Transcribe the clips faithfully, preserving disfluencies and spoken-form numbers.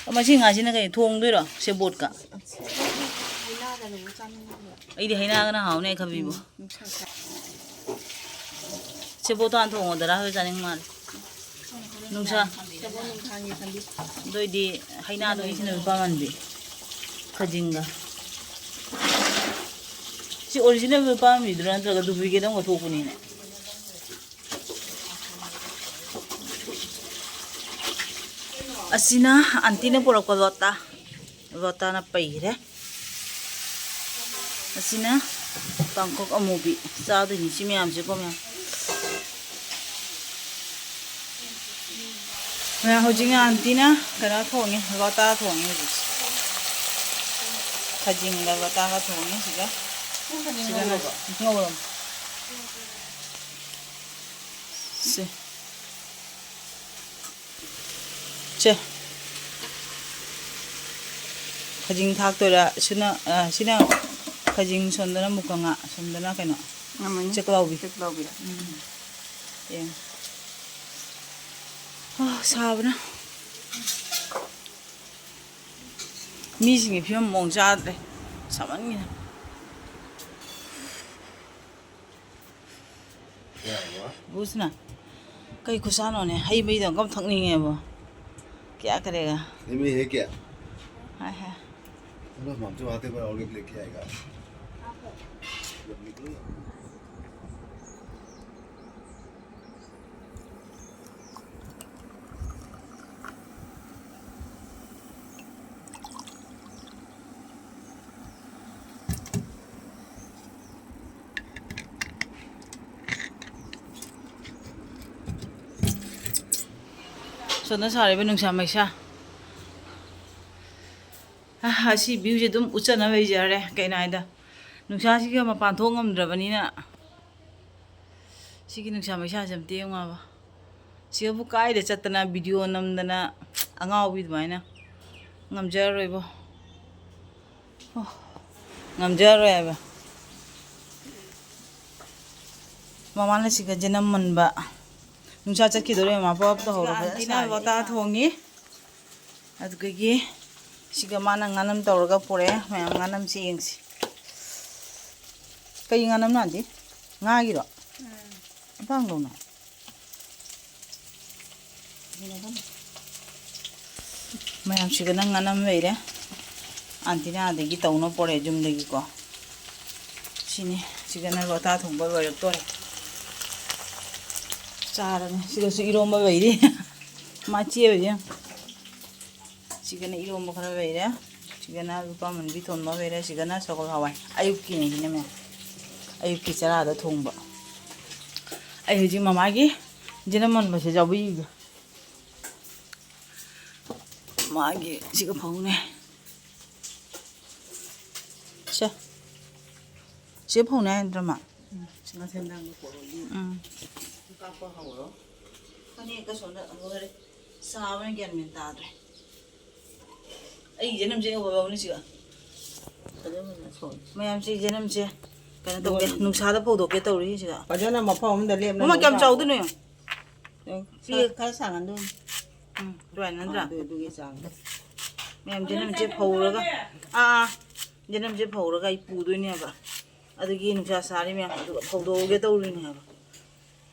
ꯃꯁꯤ ꯉꯥꯁꯤꯅ ꯀꯩ ꯊꯣꯡꯗꯣꯏꯔꯣ? ꯁꯦꯕꯣꯠꯀ? ꯑꯩꯗꯤ ꯍꯩꯅꯥꯒꯅ ꯍꯥꯎꯅꯦ ꯈꯜꯂꯤꯕꯣ꯫ ꯁꯦꯕꯣꯠꯇꯣ ꯍꯥꯟꯅ ꯊꯣꯡꯉꯣꯗꯔꯥ ꯍꯣꯏ ꯆꯥꯅꯤꯡ ꯃꯥꯜꯂꯦ꯫ ꯅꯨꯡꯁꯥ꯫ ꯑꯗꯨ ꯑꯣꯏꯗꯤ ꯍꯩꯅꯥꯗꯣ ꯏꯁꯤꯡꯗ ꯂꯨꯄꯥ ꯃꯟꯕꯤ꯫ ꯈꯥꯖꯤꯡꯒ꯫ ꯁꯤ original ꯂꯨꯄꯥ ꯃꯟꯕꯤꯗꯨꯔꯥ ꯅꯠꯇ꯭ꯔꯒ duplicate ꯑꯃꯒ ꯊꯣꯛꯄꯅꯤꯅꯦ? ꯑꯁꯤꯅ ꯑꯟꯇꯤꯅ ꯄꯨꯔꯛꯄ ꯂꯣꯇꯥ꯫ ꯂꯣꯇꯥꯅ ꯄꯩꯈ꯭ꯔꯦ꯫ ꯑꯁꯤꯅ ꯄꯥꯡꯈꯣꯛ ꯑꯃꯨꯕꯤ꯫ ꯆꯥꯗꯣꯏꯅꯤ ꯁꯤ ꯃꯌꯥꯝꯁꯦꯀꯣ ꯃꯌꯥꯝ꯫ ꯃꯌꯥꯝ ꯍꯧꯖꯤꯛ ꯑꯟꯇꯤꯅ ꯀꯩꯅꯣ ꯊꯣꯡꯉꯤ, ꯂꯣꯇꯥ ꯊꯣꯡꯉꯤ ꯍꯧꯖꯤꯛ꯫ ꯈꯥꯖꯤꯡꯒ ꯂꯣꯇꯥꯒ ꯊꯣꯡꯉꯤ ꯁꯤꯒ꯫ ꯁꯤꯒꯅ ꯉꯧꯔꯕ? ꯉꯧꯔꯕ꯫ ꯁꯦ꯫ ꯁꯦ꯫ ꯈꯥꯖꯤꯡ ꯊꯥꯛꯇꯣꯏꯔꯥ? ꯁꯤꯅ, ꯑ, ꯁꯤꯅ ꯈꯥꯖꯤꯡ, ꯁꯣꯝꯗꯅ ꯃꯨꯀ ꯉꯥ, ꯁꯣꯝꯗꯅ ꯀꯩꯅꯣ? ꯉꯥꯃꯨꯅꯤ꯫ ꯆꯦꯛꯂꯥꯎꯕꯤ꯫ ꯆꯦꯛꯂꯥꯎꯕꯤ꯫ ꯎꯝ꯫ ꯌꯦꯡꯉꯣ꯫ ꯑ, ꯁꯥꯕꯅ꯫ ꯃꯤꯁꯤꯡꯒꯤ ꯐꯤꯕꯝ ꯃꯑꯣꯡ ꯆꯥꯗ꯭ꯔꯦ꯫ ꯁꯥꯃꯟꯒꯤꯅ꯫ ꯕꯨꯁꯅ ꯀꯩ ꯈꯨꯠꯁꯥꯅꯣꯅꯦ? ꯍꯩ ꯃꯍꯤꯗꯣ ꯑꯃꯨꯛꯀ ꯊꯛꯅꯤꯡꯉꯦꯕꯣ꯫ ꯀꯌꯥ ꯀꯔꯦꯒ? नहीं, मैं ये क्या? ꯍꯥꯏ ꯍꯥꯏ꯫ चलो, हम जो आते पर और एक लेके आएगा। जब निकलो ना। ꯁꯣꯝꯗ ꯁꯥꯔꯤꯕ ꯅꯨꯡꯁꯥ ꯃꯩꯁꯥ꯫ ꯑ, ꯑꯁꯤ viewꯁꯦ ꯑꯗꯨꯝ ꯎꯠꯆꯅꯕ ꯂꯩꯖꯔꯦ꯫ ꯀꯩꯅꯣ ꯍꯥꯏꯗ, ꯅꯨꯡꯁꯥꯁꯤꯒ ꯃꯄꯥꯟ ꯊꯣꯛ ꯉꯝꯗ꯭ꯔꯕꯅꯤꯅ꯫ ꯁꯤꯒꯤ ꯅꯨꯡꯁꯥ ꯃꯩꯁꯥꯁꯦ ꯑꯝꯇ ꯌꯦꯡꯉꯣꯕ꯫ ꯁꯤꯗꯕꯨ ꯀꯥꯏꯗ ꯆꯠꯇꯅ video ꯅꯝꯗꯅ ꯑꯉꯥꯎꯕꯤ ꯑꯗꯨꯃꯥꯏꯅ꯫ ꯉꯝꯖꯔꯔꯣꯏꯕꯣ꯫ ꯑꯣ, ꯉꯝꯖꯔꯔꯣꯏ ꯍꯥꯏꯕ꯫ ꯃꯃꯥꯅ ꯁꯤꯒꯁꯦ ꯅꯝꯃꯟꯕ꯫ ꯅꯨꯡꯁꯥ ꯆꯠꯈꯤꯗꯣꯔꯦ ꯃꯃꯥ, ꯄꯞ ꯄꯞ ꯇꯧꯍꯧꯔꯣ꯫ ꯐꯖꯅ ꯑꯟꯇꯤꯅ ꯁꯥꯔꯤ꯫ ꯂꯣꯇꯥ ꯊꯣꯡꯉꯤ꯫ ꯑꯗꯨꯗꯒꯤ ꯁꯤꯒ ꯃꯥꯅ ꯉꯥꯅꯝ ꯇꯧꯔꯒ ꯄꯨꯔꯛꯑꯦ꯫ ꯃꯌꯥꯝ ꯉꯥꯅꯝꯁꯤ ꯌꯦꯡꯁꯤ꯫ ꯀꯩ ꯉꯥꯅꯝꯅꯣ, ꯑꯥꯟꯇꯤ? ꯉꯥꯒꯤꯔꯣ? ꯑꯇꯥꯡꯗꯧꯅ꯫ ꯃꯌꯥꯝꯁꯤꯒꯅ ꯉꯥꯅꯝ ꯂꯩꯔꯦ꯫ ꯑꯥꯟꯇꯤꯅ ꯑꯥꯗꯒꯤ ꯇꯧꯅ ꯄꯣꯔꯛꯑꯦ ꯌꯨꯝꯗꯒꯤꯀꯣ꯫ ꯁꯤꯅꯤ꯫ ꯁꯤꯒꯅ ꯂꯣꯇꯥ ꯊꯣꯡꯕ ꯂꯣꯏꯔꯛꯇꯣꯔꯦ꯫ ꯆꯥꯔꯅꯤ꯫ ꯁꯤꯒꯁꯨ ꯏꯔꯣꯝꯕ ꯂꯩꯔꯤ꯫ ꯃꯆꯦ ꯑꯣꯏꯁꯦ꯫ ꯁꯤꯒꯅ ꯏꯔꯣꯝꯕ ꯈꯔ ꯂꯩꯔꯦ꯫ ꯁꯤꯒꯅ ꯂꯨꯄꯥ ꯃꯟꯕꯤ ꯊꯣꯟꯕ ꯂꯩꯔꯦ꯫ ꯁꯤꯒꯅ ꯁꯒꯣꯜ ꯍꯋꯥꯏ꯫ ꯑꯌꯨꯛꯀꯤꯅꯦ ꯁꯤꯅ ꯃꯌꯥꯝ꯫ ꯑꯌꯨꯛꯀꯤ ꯆꯔꯥꯗ ꯊꯣꯡꯕ꯫ ꯑꯩ ꯍꯧꯖꯤꯛ ꯃꯃꯥꯒꯤ ꯖꯤꯅꯝ ꯃꯟꯕꯁꯦ ꯌꯥꯎꯕꯤꯒꯦ꯫ ꯃꯥꯒꯤ ꯁꯤꯒ ꯐꯧꯅꯦ꯫ ꯁꯦ꯫ ꯁꯤ ꯐꯧꯅꯦ ꯍꯥꯏ ꯅꯠꯇ꯭ꯔꯣ ꯃꯥ? ꯎꯝ꯫ ꯐꯅꯦꯛꯀ ꯁꯣꯝꯗ ꯂꯣꯏꯔꯦ꯫ ꯁꯥꯕꯅ ꯒ꯭ꯌꯥꯟ ꯃꯦꯟ ꯇꯥꯗ꯭ꯔꯦ꯫ ꯑꯩ ꯖꯅꯝꯁꯦ ꯎꯍꯧꯔꯕꯅꯤ ꯁꯤꯒ꯫ ꯃꯌꯥꯝꯁꯦ ꯖꯅꯝꯁꯦ ꯀꯩꯅꯣ ꯇꯧꯒꯦ, ꯅꯨꯡꯁꯥꯗ ꯐꯧꯗꯣꯛꯀꯦ ꯇꯧꯔꯤ ꯁꯤꯒ꯫ ꯐꯖꯅ ꯃꯐꯝ ꯑꯃꯗ ꯂꯦꯞꯅ ꯃꯃꯥ ꯀꯌꯥꯝ ꯆꯥꯎꯗꯣꯏꯅꯣ ꯌꯦꯡꯉꯣ꯫ ꯈꯔ, ꯈꯔ ꯁꯥꯡꯍꯟꯗꯣꯏꯅꯤ꯫ ꯎꯝ, ꯑꯗꯨꯃꯥꯏꯅ ꯅꯠꯇ꯭ꯔꯥ? ꯑꯗꯨ, ꯑꯗꯨꯒꯤ ꯆꯥꯡꯗ꯫ ꯃꯌꯥꯝ ꯖꯅꯝꯁꯦ ꯐꯧꯔꯒ, ꯑꯥ, ꯑꯥ, ꯖꯅꯝꯁꯦ ꯐꯧꯔꯒ ꯑꯩ ꯄꯨꯗꯣꯏꯅꯦꯕ꯫ ꯑꯗꯨꯒꯤ ꯅꯨꯡꯁꯥ ꯁꯥꯔꯤ ꯃꯌꯥꯝ ꯑꯗꯨꯒ ꯐꯧꯗꯣꯛꯑꯒꯦ ꯇꯧꯔꯤꯅꯦ ꯍꯥꯏꯕ꯫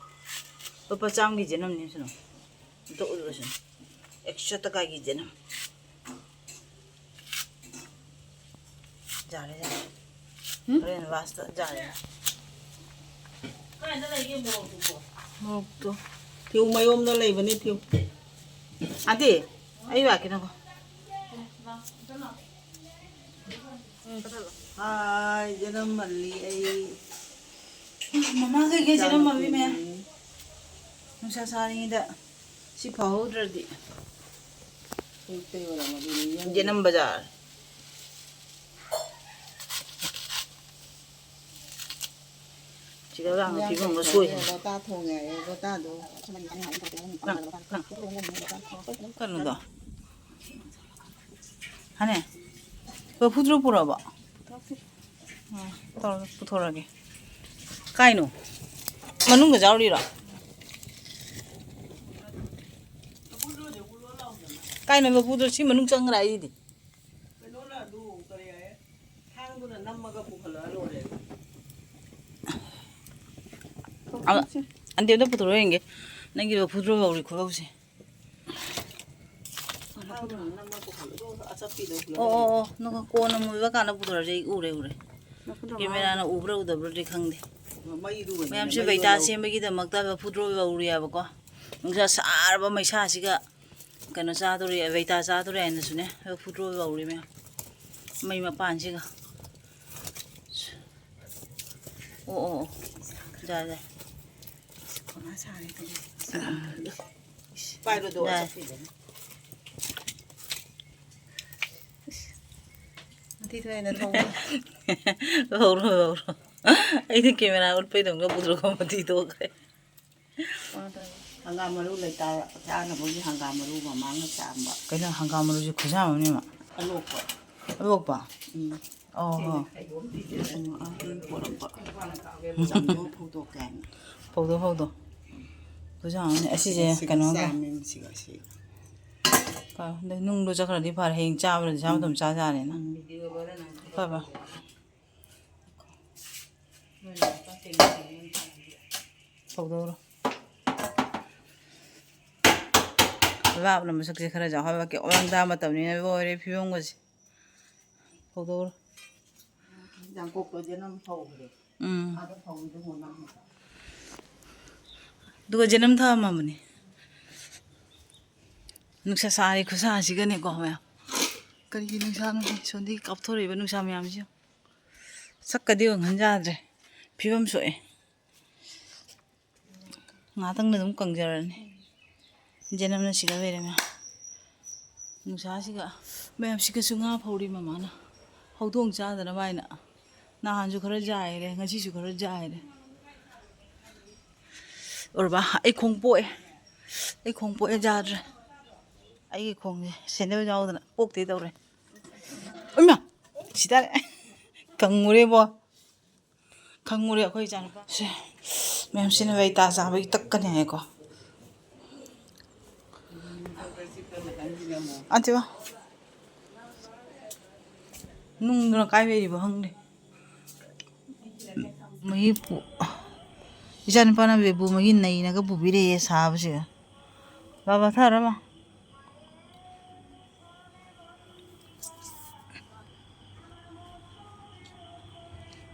ꯂꯨꯄꯥ ꯆꯥꯝꯃꯒꯤ ꯖꯅꯝꯅꯦ ꯁꯤꯅ꯫ ꯑꯝꯇ ꯎꯠꯂꯨꯁꯤꯅꯦ꯫ ꯑꯦꯛꯁꯣ ꯇꯀꯥꯒꯤ ꯖꯅꯝ꯫ ꯌꯥꯔꯦ, ꯌꯥꯔꯦ꯫ ꯎꯝ? ꯍꯣꯔꯦꯟ ꯂꯥꯁꯇ ꯌꯥꯔꯦ꯫ ꯃꯣꯔꯣꯛꯇꯣ꯫ ꯊꯤꯌꯨ, ꯃꯌꯣꯝꯗ ꯂꯩꯕꯅꯦ, ꯊꯤꯌꯨ꯫ ꯑꯟꯇꯤ, ꯑꯩ ꯂꯥꯛꯀꯦ ꯅꯪ꯫ ꯍꯥꯏ, ꯖꯅꯝ ꯃꯜꯂꯤ ꯑꯩ꯫ ꯃꯃꯥ ꯀꯩꯀꯩ ꯖꯅꯝ ꯃꯜꯂꯤ ꯃꯌꯥꯝ꯫ ꯅꯨꯡꯁꯥ ꯁꯥꯔꯤꯉꯩꯗ ꯁꯤ ꯐꯥꯎꯍꯧꯗ꯭ꯔꯗꯤ꯫ ꯑꯌꯨꯛꯇ ꯌꯣꯜꯂꯝꯃꯗꯤ ꯌꯦꯟ ꯖꯅꯝ ꯕꯖꯥꯔ꯫ ꯁꯤꯗ ꯂꯥꯡꯕ ꯐꯤꯕꯝ ꯑꯃ ꯁꯣꯏ꯫ ꯂꯣꯇꯥ ꯊꯣꯡꯉꯦ ꯍꯥꯏꯌꯦ, ꯂꯣꯇꯥꯗꯣ꯫ ꯀꯩꯅꯣꯗꯣ꯫ ꯍꯅꯦ? ꯀꯣꯔꯐꯨꯗꯨ ꯄꯨꯔꯛꯑꯕꯣ? ꯑ, ꯇꯧꯔꯒ ꯄꯨꯊꯣꯔꯛꯑꯒꯦ꯫ ꯀꯥꯏꯅꯣ? ꯃꯅꯨꯡꯗ ꯌꯥꯎꯔꯤꯔꯣ? ꯀꯥꯏꯅ ꯃꯄꯨꯗꯣ ꯁꯤ ꯃꯅꯨꯡ ꯆꯪꯈ꯭ꯔꯥ ꯑꯩꯗꯤ? ꯀꯩꯅꯣꯅ ꯑꯗꯨ ꯀꯔꯤ ꯍꯥꯏ? ꯊꯥꯡꯗꯨꯅ ꯅꯝꯃꯒ ꯄꯨꯈꯠꯂꯛꯑ ꯂꯣꯏꯔꯦ꯫ ꯑ-, ꯑꯟꯗꯤ ꯑꯝꯇ ꯄꯨꯊꯣꯔꯛꯑꯣ ꯌꯦꯡꯒꯦ꯫ ꯅꯪꯒꯤ ꯃꯄꯨꯗꯣ ꯂꯧꯔꯤ ꯈꯨꯂꯧꯁꯦ꯫ ꯊꯥꯡꯗꯨꯅ ꯅꯝꯃꯒ ꯄꯨꯈꯠꯂꯛꯑꯣ꯫ ꯑꯗꯨ ꯑꯆꯞꯄꯤꯗꯣ ꯄꯨꯂꯞ ꯑꯣ, ꯑꯣ, ꯑꯣ, ꯅꯪ ꯀꯣꯟꯅ ꯃꯨꯜꯂꯀꯥꯟꯗ ꯄꯨꯊꯣꯔꯛꯑꯁꯦ, ꯑꯩ ꯎꯔꯦ, ꯎꯔꯦ꯫ ꯃꯄꯨꯗꯣ ꯀꯦꯃꯦꯔꯥꯅ ꯎꯕ꯭ꯔꯥ ꯎꯗꯕ꯭ꯔꯗꯤ ꯈꯪꯗꯦ꯫ ꯃꯩꯗꯨ ꯑꯣꯏꯅ ꯃꯌꯥꯝꯁꯦ ꯃꯩꯗꯣ ꯕꯩꯇꯥ ꯂꯧ꯫ ꯁꯦꯝꯕꯒꯤꯗꯃꯛꯇ ꯂꯐꯨ ꯊ꯭ꯔꯣ ꯂꯧꯔꯤꯑꯕꯀꯣ꯫ ꯅꯨꯡꯁꯥ ꯁꯥꯔꯕ ꯃꯩꯁꯥꯁꯤꯒ ꯀꯩꯅꯣ ꯆꯥꯗꯣꯔꯤ, ꯕꯩꯇꯥ ꯆꯥꯗꯣꯔꯤ ꯍꯥꯏꯅꯁꯨꯅꯦ, ꯂꯐꯨ ꯊ꯭ꯔꯣ ꯂꯧꯔꯤ ꯃꯌꯥꯝ꯫ ꯃꯩ ꯃꯄꯥꯟꯁꯤꯒ꯫ ꯑꯣ, ꯑꯣ, ꯑꯣ꯫ ꯌꯥꯏ, ꯌꯥꯏ꯫ ꯀꯃꯥꯏꯅ ꯁꯥꯔꯦ ꯇꯧꯔꯤꯁꯦ? ꯄꯥꯏꯕꯗꯣ ꯌꯥꯏ꯫ ꯑꯆꯞꯄꯤꯗꯨꯅ꯫ ꯃꯊꯤ ꯊꯣꯛꯑꯦꯅ ꯊꯧꯕ꯫ ꯂꯧꯔꯣ, ꯂꯧꯔꯣ꯫ ꯑꯩꯗꯤ ꯀꯦꯃꯦꯔꯥ ꯎꯠꯄꯩꯗꯧꯅ ꯄꯨꯊꯣꯔꯛꯄ ꯃꯊꯤ ꯊꯣꯛꯈ꯭ꯔꯦ꯫ ꯍꯪꯒꯥꯝ ꯃꯔꯨ ꯂꯩꯇꯥ-, ꯆꯥꯅꯕꯒꯤ ꯍꯪꯒꯥꯝ ꯃꯔꯨ ꯃꯃꯥꯡꯅ ꯆꯥꯝꯕ꯫ ꯀꯩꯅꯣ ꯍꯪꯒꯥꯝ ꯃꯔꯨꯁꯦ ꯈꯨꯌꯥꯝ ꯑꯃꯅꯦꯕ? ꯑꯂꯣꯛꯄ꯫ ꯑꯂꯣꯛꯄ? ꯎꯝ꯫ ꯑꯣ ꯍꯣ꯫ ꯎꯝ, ꯑꯗꯨ ꯄꯣꯔꯛꯄ꯫ ꯆꯥꯝꯊꯣꯛ ꯐꯧꯗꯣꯛꯀꯦ ꯍꯥꯏꯅ꯫ ꯐꯧꯗꯣꯛ, ꯐꯧꯗꯣꯛ꯫ ꯈꯨꯌꯥꯝ ꯑꯃꯅꯦ꯫ ꯑꯁꯤꯁꯦ ꯁꯤꯒ ꯀꯩꯅꯣꯒ ꯆꯥꯝꯃꯦ, ꯁꯤꯒ ꯁꯤ꯫ ꯀ-, ꯑꯗꯩ ꯅꯨꯡꯗꯣ ꯆꯠꯈ꯭ꯔꯗꯤ ꯐꯔꯦ, ꯍꯌꯦꯡ ꯆꯥꯕꯗꯗꯤ ꯆꯥꯕ ꯃꯇꯝ ꯆꯥ ꯌꯥꯔꯦꯅ꯫ ꯎꯝ꯫ ꯐꯕ꯫ ꯐꯧꯗꯣꯛꯎꯔꯣ꯫ ꯂꯩꯕꯥꯛꯅ ꯃꯁꯛꯁꯦ ꯈꯔ ꯆꯥꯎꯍꯜꯂꯛꯀꯦ꯫ ꯑꯣꯂꯪꯗꯥ ꯃꯇꯝꯅꯤꯅ ꯂꯣꯏꯔꯦ ꯐꯤꯕꯝꯒꯁꯦ꯫ ꯐꯧꯗꯣꯛꯎꯔꯣ꯫ ꯌꯥꯡꯀꯣꯛꯇꯣ ꯌꯦꯅꯝ ꯐꯧꯈ꯭ꯔꯦ꯫ ꯎꯝ꯫ ꯑꯥꯗ ꯐꯧꯔꯤꯗꯨ ꯃꯣꯟ ꯑꯃ꯫ ꯑꯗꯨꯒ ꯌꯦꯅꯝ ꯊꯝꯃꯝꯕꯅꯦ꯫ ꯅꯨꯡꯁꯥ ꯁꯥꯔꯤ ꯈꯨꯁꯥꯁꯤꯒꯅꯦꯀꯣ ꯃꯌꯥꯝ꯫ ꯀꯔꯤꯒꯤ ꯅꯨꯡꯁꯥꯅꯣ? ꯁꯣꯝꯗꯒꯤ ꯀꯥꯞꯊꯣꯔꯛꯏꯕ ꯅꯨꯡꯁꯥ ꯃꯌꯥꯝꯁꯤ ꯌꯦꯡꯉꯨ꯫ ꯁꯛꯀꯗꯤ ꯌꯦꯡꯍꯟ ꯌꯥꯗ꯭ꯔꯦ꯫ ꯐꯤꯕꯝ ꯁꯣꯛꯑꯦ꯫ ꯉꯥꯏꯍꯥꯛꯇꯪꯗ ꯑꯗꯨꯝ ꯀꯪꯖꯔꯅꯤ꯫ ꯌꯦꯅꯝꯅ ꯁꯤꯗ ꯂꯩꯔꯦ ꯃꯌꯥꯝ꯫ ꯅꯨꯡꯁꯥꯁꯤꯒ꯫ ꯃꯌꯥꯝ ꯁꯤꯒꯁꯨ ꯉꯥ ꯐꯧꯔꯤ ꯃꯃꯥꯅ꯫ ꯍꯧꯗꯣꯡ ꯆꯥꯗꯅꯕ ꯍꯥꯏꯅ꯫ ꯅꯍꯥꯟꯁꯨ ꯈꯔ ꯌꯥꯏꯔꯦ, ꯉꯁꯤꯁꯨ ꯈꯔ ꯌꯥꯏꯔꯦ꯫ ꯎꯔꯕ? ꯑꯩ ꯈꯣꯡ ꯄꯣꯛꯑꯦ꯫ ꯑꯩ ꯈꯣꯡ ꯄꯣꯛꯑꯦ, ꯌꯥꯗ꯭ꯔꯦ꯫ ꯑꯩꯒꯤ ꯈꯣꯡꯁꯦ ꯁꯦꯟꯗꯜ ꯌꯥꯎꯗꯅ ꯄꯣꯛꯇꯦ ꯇꯧꯔꯦ꯫ ꯏꯃꯥ! ꯁꯤ ꯇꯥꯔꯦ꯫ ꯀꯪꯉꯨꯔꯦꯕꯣ꯫ ꯈꯪꯉꯨꯔꯦ ꯑꯩꯈꯣꯏ ꯏꯆꯥꯅꯨꯄꯥ꯫ ꯁꯦ, ꯃꯌꯥꯝ ꯁꯤꯅ ꯕꯩꯇꯥ ꯆꯥꯕꯒꯤ ꯇꯛꯀꯅꯤ ꯍꯥꯏꯀꯣ꯫ ꯑꯟꯇꯤꯕ, ꯅꯨꯡꯗꯨꯅ ꯀꯥꯏ ꯂꯩꯔꯤꯕ ꯈꯪꯗꯦ꯫ ꯃꯍꯤ ꯄꯨ-, ꯏꯆꯥꯅꯨꯄꯥꯅ ꯕꯦꯕꯨ ꯃꯍꯤ ꯅꯩꯅꯒ ꯄꯨꯕꯤꯔꯛꯑꯦ ꯁꯥꯕꯁꯤꯗ꯫ ꯕꯥꯕꯥ, ꯊꯛꯑꯔꯣꯏ ꯃꯥ꯫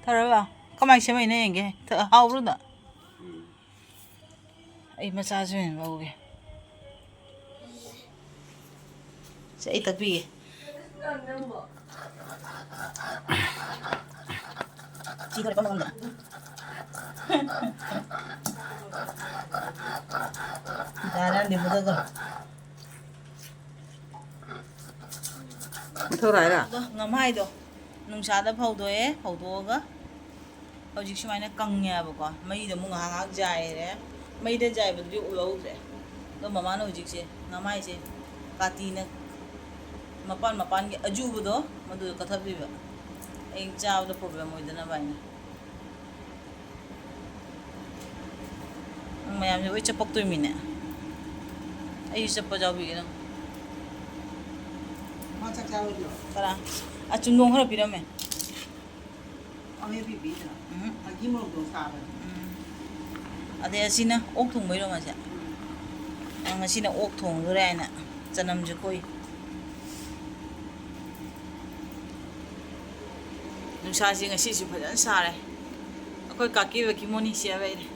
ꯊꯛꯑꯔꯣꯏ ꯕꯥ꯫ ꯀꯃꯥꯏꯅ ꯁꯦꯝꯃꯛꯏꯅꯣ ꯌꯦꯡꯒꯦ꯫ ꯊꯛ-, ꯍꯥꯎꯕ꯭ꯔꯣ ꯑꯗꯣ? ꯑꯩ ꯃꯆꯥꯁꯨ ꯑꯣꯏꯅ ꯂꯧꯒꯦ꯫ ꯁꯦ, ꯑꯩ ꯇꯥꯛꯄꯤꯒꯦ꯫ ꯁꯤ ꯈꯔ ꯀꯟꯅ ꯉꯝꯗ꯭ꯔꯥ? ꯌꯥꯔꯦ, ꯑꯝꯗꯤ ꯃꯨꯊꯠꯈ꯭ꯔꯣ꯫ ꯊꯣꯔꯛꯑꯦꯔꯥ? ꯑꯗꯣ ꯉꯝꯍꯥꯏꯗꯣ ꯅꯨꯡꯁꯥꯗ ꯐꯧꯗꯣꯛꯑꯦ, ꯐꯧꯗꯣꯛꯑꯒ ꯍꯧꯖꯤꯛ ꯁꯨꯃꯥꯏꯅ ꯀꯪꯉꯦꯕꯀꯣ꯫ ꯃꯩꯗ ꯑꯃꯨꯛ ꯉꯥꯏꯍꯥꯛ ꯉꯥꯏꯍꯥꯛ ꯖꯥꯏꯔꯦ꯫ ꯃꯩꯗ ꯖꯥꯏꯕꯗꯨꯗꯤ ꯎꯍꯧꯗ꯭ꯔꯦ꯫ ꯑꯗꯣ ꯃꯃꯥꯅ ꯍꯧꯖꯤꯛꯁꯦ ꯉꯝꯍꯥꯏꯁꯦ ꯀꯥꯇꯤꯅ ꯃꯄꯥꯟ ꯃꯄꯥꯟꯒꯤ ꯑꯖꯨꯕꯗꯣ ꯃꯗꯨꯗ ꯀꯠꯊꯠꯂꯤꯕ꯫ ꯍꯌꯦꯡ ꯆꯥꯕꯗ ꯄ꯭ꯔꯣꯕ꯭ꯂꯦꯝ ꯑꯣꯏꯗꯅꯕ ꯍꯥꯏꯅ꯫ ꯅꯪ ꯃꯌꯥꯝꯁꯦ ꯂꯣꯏ ꯆꯞꯄꯛꯇꯣꯏꯃꯤꯅꯦ꯫ ꯑꯩꯁꯨ ꯆꯞꯄ ꯌꯥꯎꯕꯤꯒꯦ ꯅꯪ꯫ ꯃꯥ ꯆꯥꯛ ꯆꯥꯔꯣꯏꯗ꯭ꯔꯣ? ꯀꯅꯥ? ꯑꯆꯨꯝꯗꯣꯡ ꯈꯔ ꯄꯤꯔꯝꯃꯦ꯫ ꯑꯃꯦꯠꯄꯤ ꯄꯤꯗ꯭ꯔꯣ? ꯎꯝ꯫ ꯃꯍꯤ ꯃꯣꯔꯣꯛꯇꯣ ꯁꯥꯕꯅꯤ꯫ ꯎꯝ꯫ ꯑꯗꯩ ꯑꯁꯤꯅ ꯑꯣꯛ ꯊꯣꯡꯕꯩꯔꯣ ꯃꯥꯁꯦ? ꯎꯝ꯫ ꯑ, ꯉꯁꯤꯅ ꯑꯣꯛ ꯊꯣꯡꯗꯣꯔꯦ ꯍꯥꯏꯅ ꯆꯅꯝꯁꯨ ꯈꯣꯏ꯫ ꯅꯨꯡꯁꯥꯁꯦ ꯉꯁꯤꯁꯨ ꯐꯖꯅ ꯁꯥꯔꯦ꯫ ꯑꯩꯈꯣꯏ ꯀꯥꯀꯤ ꯍꯣꯏ ꯀꯤꯃꯣꯅꯤ ꯁꯦꯝꯃꯛꯏꯅꯦ꯫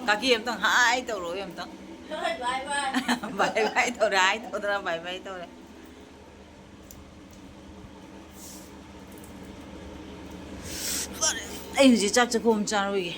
ꯀꯥꯀꯤ ꯑꯝꯇꯪ ꯍꯥꯏ ꯇꯧꯔꯛꯑꯣ ꯑꯝꯇꯪ꯫ ꯍꯣꯏ, bye bye꯫ Bye bye ꯇꯧꯔꯦ, ꯍꯥꯏ ꯇꯧꯗꯅ bye bye ꯇꯧꯔꯦ꯫ ꯐꯔꯦ, ꯑꯩ ꯍꯧꯖꯤꯛ ꯆꯥꯛ ꯆꯥꯛꯈꯣꯝ ꯆꯥꯔꯣꯏꯒꯦ꯫